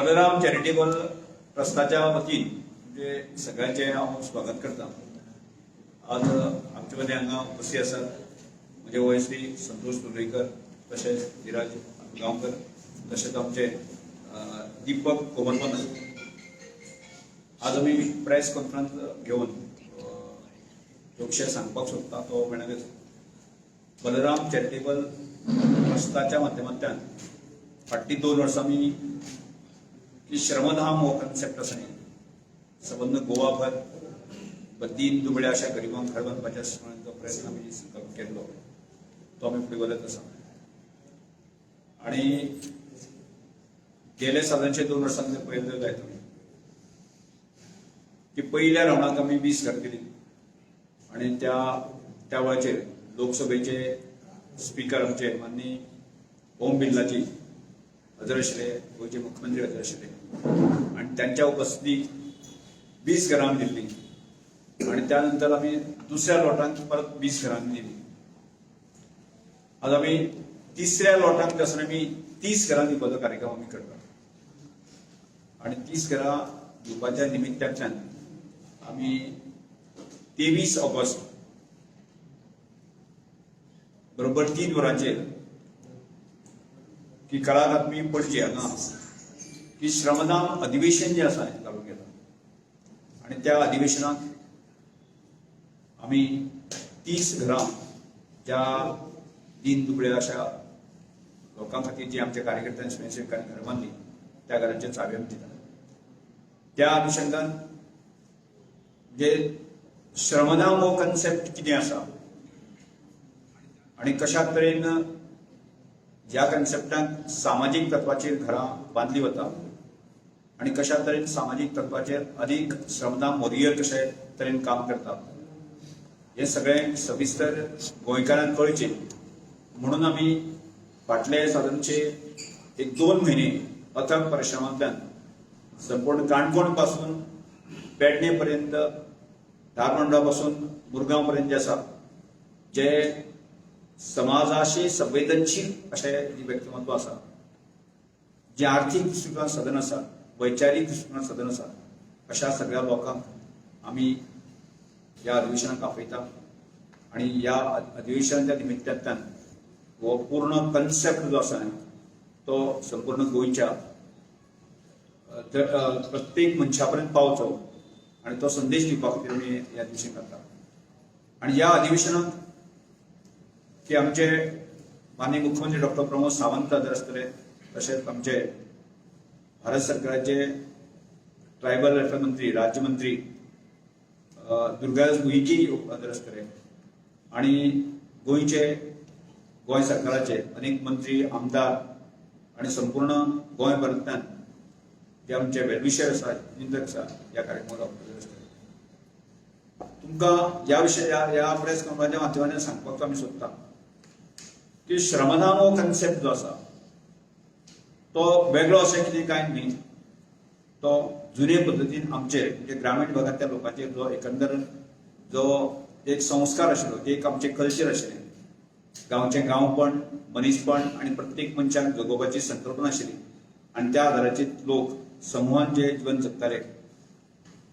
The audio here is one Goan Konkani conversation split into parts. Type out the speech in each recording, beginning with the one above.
बलराम चॅरिटेबल ट्रस्टाच्या वतीन म्हणजे सगळ्यांचें हांव स्वागत करता. आज आमचे मदें हांगा उपस्थित आसात म्हजे वयश्री संतोष लोलयेकर, तशेंच धीराज गांवकर, तशेंच आमचे दीपक कोमरपंत. आज आमी प्रेस कॉन्फरन्स घेवन जो विशय सांगपाक सोदता तो म्हणल्यार बलराम चॅरिटेबल ट्रस्टाच्या माध्यमांतल्यान फाटलीं 2 वर्सां आमी की श्रमधाम हो कन्सेप्ट आसा न्ही, सबंद गोवाभर दीन दुबळ्या अशा गरिबांक घर बांदपाच्या जो प्रयत्न आमी संकल्प केल्लो तो आमी फुडें व्हरत आसा. आणि गेले सादारणशे 2 वर्सांत पळयलें जायत तुमी की पयल्या रावंडाक आमी 20 घर दिली आणि त्या त्या वेळाचेर लोकसभेचे स्पीकर आमचे माननीय ओम बिर्लाजी हजर आशिल्ले, गोंयचे मुख्यमंत्री हजर आशिल्ले आणि त्यांच्या उपस्थितीत 20 घरां आमी दिल्ली आणि त्यानंतर आमी दुसऱ्या लोटांक परत 20 घरां दिली. आज आमी तिसऱ्या लोटांक जे आसा आमी 30 घरां दिवपाचो कार्यक्रम आमी करतात आणि 30 घरां दिवपाच्या निमित्तांतल्यान आमी 23 ऑगस्ट बरोबर 3 वरांचेर की कला अकादमी पणजी हांगा की श्रमदान अधिवेशन जें आसा हें चालू केलां आणि त्या अधिवेशनाक आमी 30 घरां ज्या दीन दुबळ्या अशा लोकां खातीर जी आमच्या कार्यकर्त्यांनी स्वयंसेवकांनी घरां बांदली त्या घरांच्यो चावी आमी दिता. त्या अनुशंगान म्हणजे श्रमदान हो कन्सेप्ट कितें आसा आणि कशा तरेन ह्या कन्सेप्टाक सामाजीक तत्वाचेर घरां बांदली वता आणि कशा तरेन सामाजीक तत्वाचेर अदीक श्रमदान वॉरियर कशे तरेन काम करता हे सगळें सविस्तर गोंयकारांक कळचें म्हणून आमी फाटले सादारणशे एक 2 म्हयने अथक परिश्रमांतल्यान संपूर्ण काणकोण पासून पेडणे पर्यंत, धारबांदोडा पासून मुरगांव पर्यंत जे आसा जे समाजाशी संवेदनशील अशें जी व्यक्तिमत्व आसा, जे आर्थीक दृश्टिकोनान सदन आसा, वैचारीक दृश्टिकोनान सदन आसा, अशा सगळ्या लोकांक आमी ह्या अधिवेशनाक आपयता आणि ह्या अधिवेशनाच्या निमित्तांतल्यान हो पूर्ण कन्सेप्ट जो आसा तो संपूर्ण गोंयच्या प्रत्येक मनशा पर्यंत पावचो आणि तो संदेश दिवपा खातीर आमी हे अधिवेशन करता. आणि ह्या अधिवेशनात की आमचे माननीय मुख्यमंत्री डॉक्टर प्रमोद सावंत हजर आसतले, तशेंच आमचे भारत सरकाराचे ट्रायबल वेलफेअर मंत्री, राज्यमंत्री दुर्गादास मुईकी हजर आसतले आणि गोंयचे गोंय सरकाराचे अनेक मंत्री, आमदार आणि संपूर्ण गोंयभरांतल्यान जे आमचे वेलविशर आसा, चिंतक आसा, ह्या कार्यक्रमाक हजर आसतले. तुमकां ह्या विशय ह्या ह्या प्रेस कॉन्फरन्साच्या माध्यमांतल्यान सांगपाक आमी सोदता की श्रमदान हो कन्सेप्ट जो आसा तो वेगळो अशें कितें कांय न्ही. तो जुने पद्दतीन आमचे म्हणजे ग्रामीण भागांतल्या लोकांचेर जो एकंदर जो एक संस्कार आशिल्लो, एक आमचें कल्चर आशिल्लें, गांवचें गांवपण, मनीसपण आनी प्रत्येक मनशाक जगोवपाची संकल्पना आशिल्ली आनी त्या आधाराचेर लोक समुहान जे जिवन जगताले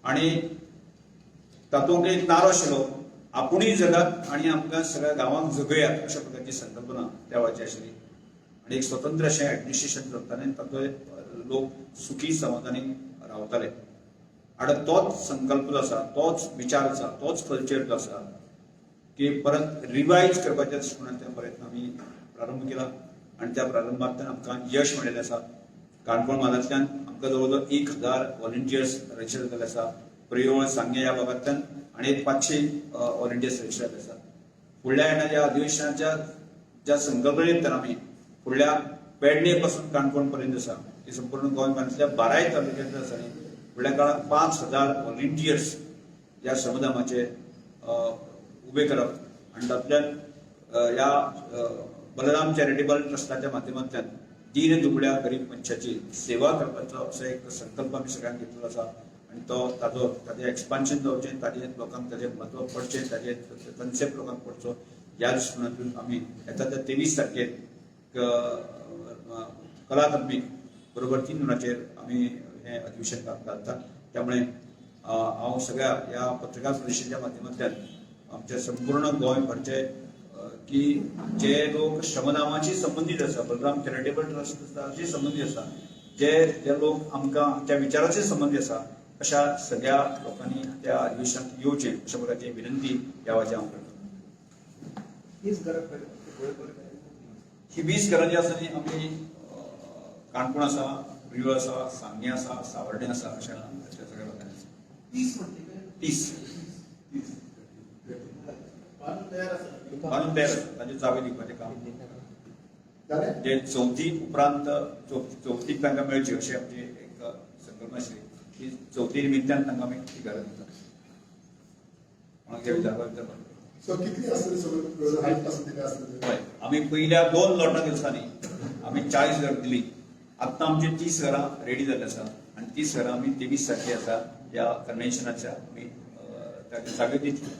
आनी तातूंत एक नारो आशिल्लो, आपुणूय जगात आनी आमकां सगळ्या गांवांक जगयात, अशा प्रकारची संकल्पना त्या वेळाची आशिल्ली आनी एक स्वतंत्र अशें एडमिनिस्ट्रेशन चलतालें, तातूंत लोक सुखी समाधानी रावताले. आनी तोच संकल्प जो आसा, तोच विचार आसा, तोच कल्चर जो आसा की परत रिवायज करपाच्या दृश्टिकोनांतल्यान प्रयत्न आमी प्रारंभ केला आनी त्या प्रारंभांतल्यान आमकां यश मेळिल्लें आसा. काणकोण म्हालांतल्यान आमकां जवळ जवळ 1000 व्हॉलंटियर्स रजिस्टर जाल्ले आसा. प्रियोळ, सांगें ह्या भागांतल्यान आनी एक 500 व्हॉलंटियर्स रजिस्टर जाल्ले आसा. फुडल्या येणाऱ्या अधिवेशनाच्या ज्या संकल्पनेंतल्यान आमी फुडल्या पेडणे पासून काणकोण पर्यंत आसा ती संपूर्ण गोंय म्हालांतल्या 12 तालुक्यांतल्या आसा न्ही, फुडल्या काळात 5000 व्हॉलंटियर्स ह्या श्रमदामाचे उबे करप आनी तातूंतल्यान ह्या बलराम चॅरिटेबल ट्रस्टाच्या माध्यमांतल्यान दीन दुबळ्या गरीब मनशाची सेवा करपाचो असो एक संकल्प आमी सगळ्यांक घेतलेलो आसा आनी तो ताजो ताजें एक्सपान्शन जावचें, ताजें लोकांक ताजें म्हत्व पडचें, ताजें कन्सेप्ट लोकांक पडचो ह्या दृश्टिकोनांतून आमी येता त्या 23 तारखेर कला अकादमीक बरोबर 3 जूनाचेर आमी हें अधिवेशन घालता. त्यामुळे हांव सगळ्या ह्या पत्रकार परिशदेच्या माध्यमांतल्यान आमच्या संपूर्ण गोंयभरचे की जे लोक श्रमदामाशी संबंदीत आसा, बलराम चॅरिटेबल ट्रस्टाशी संबंदीत आसा, जे जे लोक आमकां आमच्या विचाराचे संबंदीत आसा, अशा सगळ्या लोकांनी त्या अधिवेशनात येवचें अशा प्रकारची विनंती ह्या वाच्या हांव करता. ही 20 घरां जी आसा न्ही आमी काणकोण आसा, प्रियोळ आसा, सांगें आसा, सावर्डें आसा, अशा सगळ्या लोकांनी आसा. 30 बांदून तयार आसा, तांचे चावी दिवपाचें काम जे चवथी उपरांत चवथीक तांकां मेळची अशी आमची एक संकल्पना आशिल्ली की चवथी निमित्तान तांकां आमी ती घरां दिता. कोणाक कितें विचारपाक विचारपाक. हय, आमी पयल्या 2 लोटां दिवसांनी आमी 40 घरां दिली. आतां आमची 30 घरां रेडी जाल्ली आसा आनी 30 घरां आमी 23 तारखे आसा ह्या कन्व्हेन्शनाच्या आमी ताका जाग्यो दितली.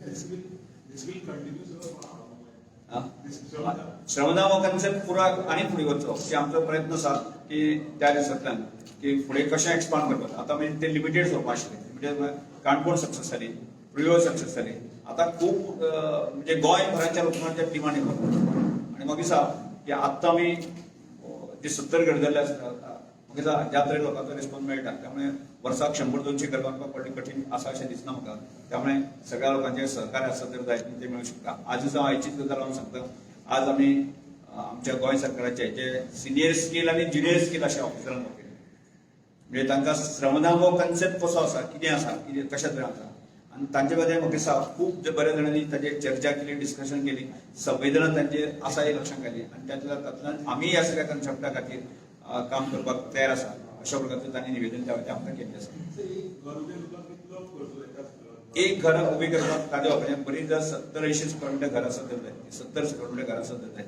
This will continue, sir. श्रमदान हो कन्सेप्ट पुरा आनी फुडें वचचो की आमचो प्रयत्न आसा की त्या दिसांतल्यान की फुडें कशें एक्सपांड करपाक. आतां आमी ते लिमिटेड स्वरुपा आशिल्लें, लिमिटेड काणकोण सक्सेस जाली, प्रियोळ सक्सेस जाली. आतां खूब म्हणजे गोंयभराच्या लोकांच्या डिमांड येवपाक आनी म्हाका दिसता की आतां आमी जे 70 घर जाल्ले आसा, म्हाका दिसता ज्या तरेन लोकांचो रिस्पॉन्स मेळटा त्यामुळे वर्साक 100-200 घर बांदपाक व्हडलें कठीण आसा अशें दिसना म्हाका. त्यामुळे सगळ्या लोकांचे सहकार्य आसा तर जाय ते मेळूंक शकता. आजच हांव आयचीच गजाल हांव सांगता, आज आमी आमच्या गोंय सरकाराचे जे सिनियर स्केल आनी ज्युनियर स्केल अशे ऑफिसरांक केले, म्हणजे तांकां श्रमदान हो कन्सेप्ट कसो आसा, कितें आसा, कितें कशा तरेन आसा आनी तांचे बद्दल म्हाका दिसता खूब बऱ्या जाणांनी ताजेर चर्चा केली, डिस्कशन केली, संवेदना तांचे आसा ही लक्षांत घाली आनी तातूंतल्यान आमी ह्या सगळ्या कन्सेप्टा खातीर काम करपाक तयार आसा अशा प्रकारचें तांणी निवेदन त्या वटेन आमकां केल्लें आसा. एक घर उबी करपाक ताजे वापरचें बरी जर 70-80 स्क्वेअर मिटर घर आसा तर जाय, 70 स्क्वेअर मिटर घर आसा तर जाय,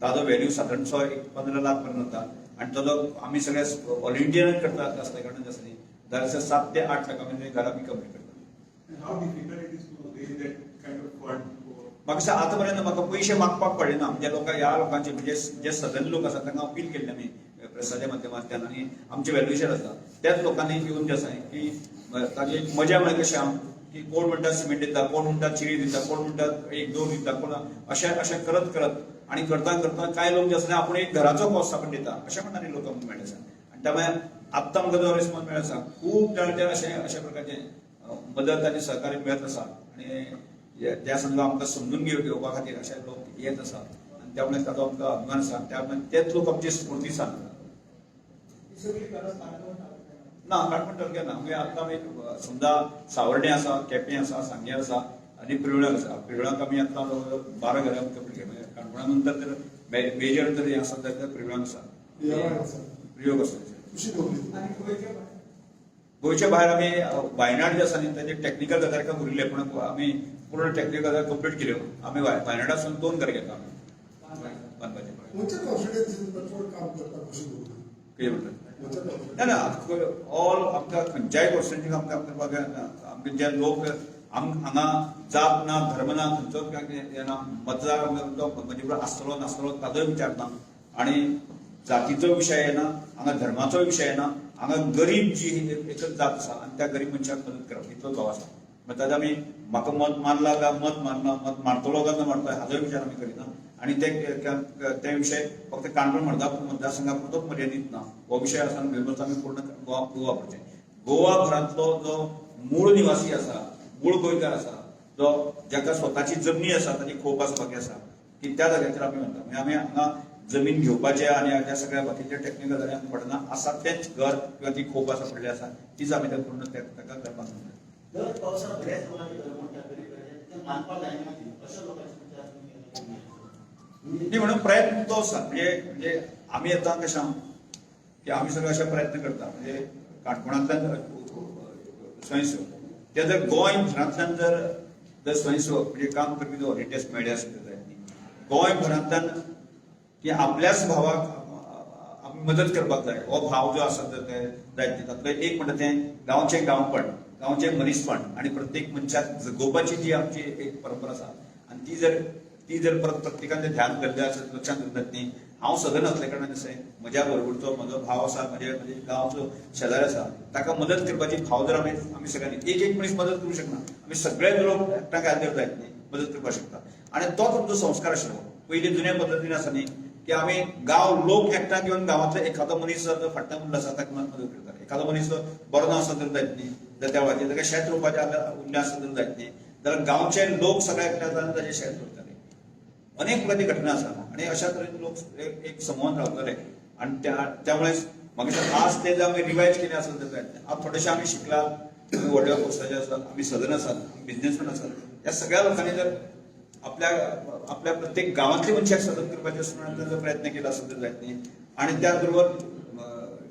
ताजो व्हॅल्यू सादारणसो एक 15 लाख पर्यंत जाता आनी ताजो आमी सगळे व्हॉलंटियरान करता आसल्या कारणान आसता न्ही जाल्यार 7 ते 8 लाखां मेरेन घर आमी कंप्लीट करता. How difficult it is to raise that kind of fund for? म्हाका दिसता आतां पर्यंत म्हाका पयशे मागपाक पडले ना. म्हणजे लोकां ह्या लोकांचे म्हणजे जे सदन लोक आसा तांकां अपील केल्ले आमी प्रेसाच्या माध्यमांतल्यान आनी आमचे वेल्विशर आसा त्याच लोकांनी येवन जे आसा की ताजी एक मजा म्हळ्यार कशें आहा की कोण म्हणटा सिमेंट दिता, कोण म्हणटा चिरी दिता, कोण म्हणटा एक दोन दिता, कोण अशें अशें करत करत आनी करता करता कांय लोक जे आसा आपूण एक घराचो कॉस्ट आपण दिता अशें म्हणणारे लोक आमकां मेळ्ळे आसा. आनी त्यामुळे आत्तां आमकां जो रिस्पॉन्स मेळ्ळो आसा खूब जाणांचे अशें अशा प्रकारचे मदत आनी सहकार्य मेळत आसा आनी त्या संदर्भात आमकां समजून घेवपा खातीर अशे लोक येत आसा आनी त्यामुळे ताचो आमकां अभिमान आसा. त्यामुळे तेच लोक आमची स्फूर्ती सांगता. ना, काणकोण तालुक्यात ना. म्हणजे आतां आमी समजा सावर्डे आसा, केपें आसा, सांगें आसा आनी प्रियोळाक आसा. प्रियोळाक आमी आतां 12 घरां कंप्लीट केली. म्हणजे काणकोणा नंतर तर मेजर तर हें आसा तर प्रियोळाक आसा, प्रियोग आसा. गोंयच्या भायर आमी वायनाड जे आसा न्ही ताजे टॅक्निकल गजाली काय उरिल्ले, पूण आमी पूर्ण टॅक्निकल गजाली कंप्लीट केल्यो. आमी वायनाडासून 2 घरां घेतला आमी बांदपाचे. कितें म्हणटा ना ना ऑल आमकां खंयच्याय गोश्टींचेर आमकां करपाक जायना. आमचे जे लोक हांगा जात ना, धर्म ना, खंयचोच हें ना, मतदार म्हणजे आसतलो नासतलो ताजोय विचार ना आनी जातीचो विशय येना, हांगा धर्माचो विशय येना. हांगा गरीब जी एकच जात आसा आनी त्या गरीब मनशाक मदत करप इतलोच भाव आसा. मागीर ताका आमी म्हाका मत मारला काय मत मारना, मत मारतलो काय ना मारतलो हाजोय विचार आमी करिना आनी ते विशय फक्त काणकोण मतदारसंघा पुरतोच मर्यादीत ना. हो विशय आसा आनी आमी पूर्ण गोवा गोवा भरचें. गोवा भरांतलो जो मूळ निवासी आसा, मूळ गोंयकार आसा, जो जाका स्वताची जमनी आसा, ताची खोप आसा, बाकी आसा की त्या जाग्याचेर आमी म्हणटा. म्हणजे आमी हांगा जमीन घेवपाचे आनी ह्या सगळ्या बाकीच्या टॅक्निकल गजाली आमकां पडना आसा तेंच घर किंवा ती खोप आसा पडली आसा तीच आमी त्या पूर्ण ताका घर बांदून दिता. दर पावसात बऱ्याच लोकांची घर मोडटा, गरीब ते बांदपाक जायना ती अशा लोकांचे विचार न्ही, म्हणून प्रयत्न तो आसा. म्हणजे म्हणजे आमी आतां कशें आहा की आमी सगळे अशे प्रयत्न करता. म्हणजे काणकोणांतल्यान स्वयंसेवक ते जर गोंयभरांतल्यान जर जर स्वयंसेवक म्हणजे काम करपी जो व्हॉलंटियर्स मेळ्ळे आसले जायत न्ही गोंयभरांतल्यान की आपल्याच भावाक आमी मदत करपाक जाय हो भाव जो आसा ते जायत. तातूंतलें एक म्हणटा तें गांवचें गांवपण, गांवचें मनीसपण आनी प्रत्येक मनशाक जगोवपाची जी आमची एक परंपरा आसा आनी ती जर ती जर परत प्रत्येकान जर ध्यान धरलें आसत, लक्षात धरतात न्ही, हांव सदन आसल्या कारणान अशें म्हज्या बरोबरचो म्हजो भाव आसा, म्हजे म्हजे गांवचो शेजारी आसा, ताका मदत करपाची भाव जर आमी आमी सगळ्यांनी एक एक मनीस मदत करूं शकना, आमी सगळे लोक एकठांय घालते जायत न्ही, मदत करपाक शकता. आनी तोच आमचो संस्कार आशिल्लो. पयलीं जुन्या पद्दतीन आसा न्ही की आमी गांव लोक एकठांय घेवन गांवांतलो एखादो मनीस जर फाटल्यान उरलो आसा ताका मदत करता, एखादो मनीस बरो ना आसत तर जायत न्ही, जाल्यार त्या वेळाचेर ताका शेत रोवपाचें उरलें आसत तर जायत न्ही, जाल्यार गांवचे लोक सगळे एकठांय जावन ताचें शेत रोयताले. अनेक प्रकारची घटना आसा आनी अशा तरेन लोक एक समूहान रावताले. आनी त्यामुळे म्हाका दिसता आज ते जर आमी रिवायज केले आसत तर जायत. आज थोडेशे आमी शिकला, आमी व्हडल्या पोस्टाचे आसात, आमी सदन आसात, आमी बिजनेसमॅन आसात, ह्या सगळ्या लोकांनी जर आपल्या आपल्या प्रत्येक गांवांतले मनशाक सदन करपाचे अशें म्हणून तांचो प्रयत्न केला आसत तर जायत न्ही. आनी त्याच बरोबर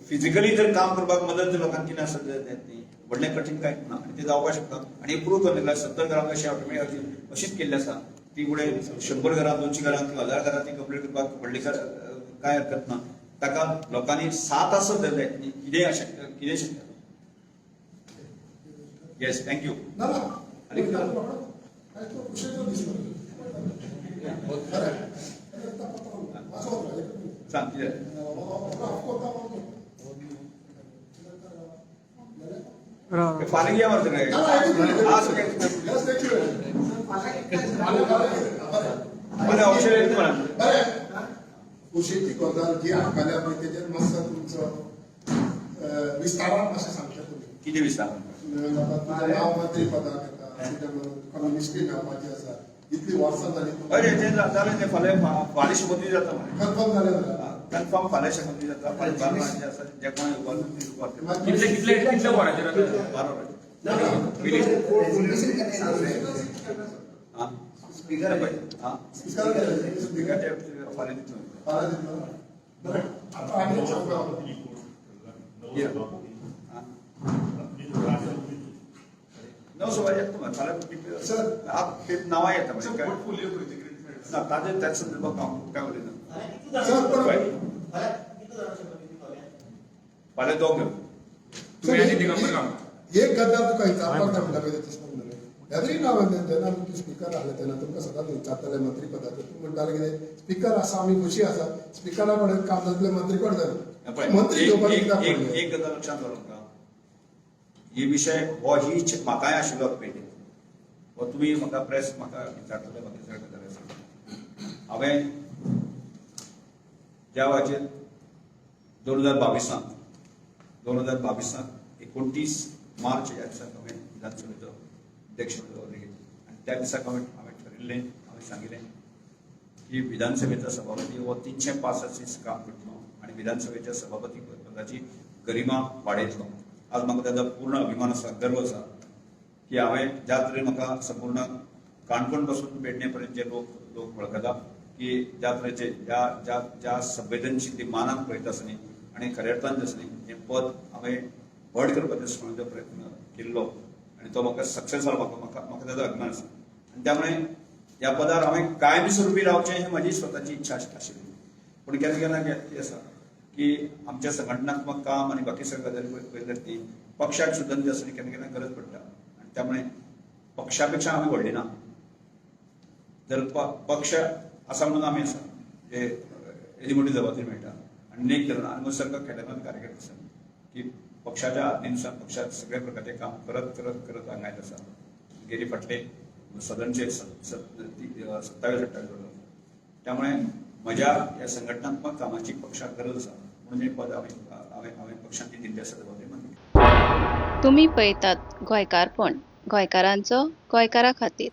फिजिकली जर काम करपाक मदत जर लोकांक केली आसत तर जायत न्ही, व्हडलें कठीण कांय ना आनी तें जावपाक शकता. आनी प्रूव करून दिला 70 घरांक अशें ऑटोमॅटीक अशीच केल्ली आसा ती फुडें 100 घरां, 200 घरां किंवा 1000 घरां ती कंप्लीट करपाक व्हडली कांय हरकत ना. ताका लोकांनी साथ आसत जाल्यार जायत न्ही, कितेंय शकता, कितेंय शकता. Yes, thank you. ना ना. आनी कितें? काय तो कुशेचो दिसलो. बरें. मातसो वचो, एक मिनिट. सांग कितें. फाल्यां या मरे सगळे. आज सगळे बरें ऑप्शन येता म्हणा. बरें, कुशीची गजाल जी आयकल्या पळय तेजेर मातसो तुमचो विस्तारान मातशें सांगचें तुमी. कितें विस्तार? तुजें नांव मंत्री पदाक येता, कितें म्हणून तुका मिनिस्ट्री मेळपाची आसा, इतली वर्सां जाली. हय, तें जालें तें फाल्यां फाल्यां शपथविधी जाता मरे. कन्फर्म जालें जाल्यार कन्फर्म फाल्यां शपथविधी जाता. फाल्यां 12 वरांचेर आसा, जे कोण येवपाक ते येवपाक. कितले कितले कितले वरांचेर आसा? 12 वरांचेर. ना, आं स्पीकर. आं स्पीकर. स्पिकर ते फाल्यां दितलो. फाल्यां दितलो. बरें, आतां आनी एक सांगता. आं नव सभा येता मरे फाल्यां. सर. आप ते नांवां येता मरे काय पोर्टफोलिओ खंयचे कितें मेळटा? ना, ताजे त्याच संदर्भात हांव काय उलयना. सर, पण फाल्यां कितले जाणांची शपथविधी फाल्यां? फाल्यां दोग. तुम्ही आनी दिगंबर कामत. एक गजाल तुका विचारपाक जाय म्हणटा पळय, तशें म्हणलें एवरी नाव एंड then जेन्ना आमी स्पिकर आसले तेन्ना तुमकां सदांच विचारताले मंत्री पदाचेर. तूं म्हणटाले कितें, स्पिकर आसा आमी खुशी आसा, स्पिकरा कडेन काम जातलें, मंत्री कडेन पळय, जालें मंत्री एक घेवपाक एक कित्याक एक पडलें? एक गजाल लक्षांत दवरूंक का, ही विशय हो ही इच्छा म्हाकाय आशिल्लो पयलीं. हो तुमी म्हाका प्रेस म्हाका विचारतले बाकी सगळे गजाली आसा. हांवें ज्या वेळाचेर 2022 2022 29 मार्च ह्या दिसाक हांवें विधानसभेचो अध्यक्ष म्हणून जबाबदारी घेतली आनी त्या दिसाक हांवें ठरिल्लें, हांवें सांगिल्लें की विधानसभेचा सभापती हो 305 दीस काम करतलो आनी विधानसभेच्या सभापती पदाची गरिमा वाडयतलो. आज म्हाका ताजो पूर्ण अभिमान आसा, गर्व आसा की हांवें ज्या तरेन म्हाका संपूर्ण काणकोण पासून पेडणे पर्यंत जे लोक लोक वळखता की ज्या तरेचे ज्या ज्या ज्या संवेदनशील मानान पळयता आसा न्ही, आनी खऱ्या अर्थान जें आसा न्ही हें पद हांवें व्हड करपाचो म्हणून प्रयत्न केल्लो आनी तो म्हाका सक्सेस जालो. म्हाका म्हाका म्हाका ताजो अभिमान आसा आनी त्यामुळे ह्या पदार हांवें कायम स्वरुपी रावचें ही म्हजी स्वताची इच्छा आशिल्ली. पूण केन्ना केन्ना कितें आसा की आमच्या संघटनात्मक काम आनी बाकी सगळे गजाली पळयल्यार ती पक्षाक सुद्दां जे आसा न्ही केन्ना केन्ना गरज पडटा आनी त्यामुळे पक्षा पेक्षा आमी व्हडली ना. जर पक्ष आसा म्हणून आमी आसा, म्हणजे येदी मोठी जबाबदारी मेळटा आनी नेक धरून आनी म्हजो सारको खेड्यांत कार्यकर्ते आसा की पक्षाच्या आज्ञेनुसार पक्षात सगळ्या प्रकारचे काम करत करत करत हांगा आयलो आसा. गेली फाटले सदनचे 27-28 वर्सां. त्यामुळे म्हज्या ह्या संघटनात्मक कामाची पक्षाक गरज आसा म्हणून हें पद हांवें हांवें पक्षान ती दिल्ली आसा जबाबदारी मान्य. तुमी पळयतात गोंयकारपण, गोंयकारांचो गोंयकारा खातीर.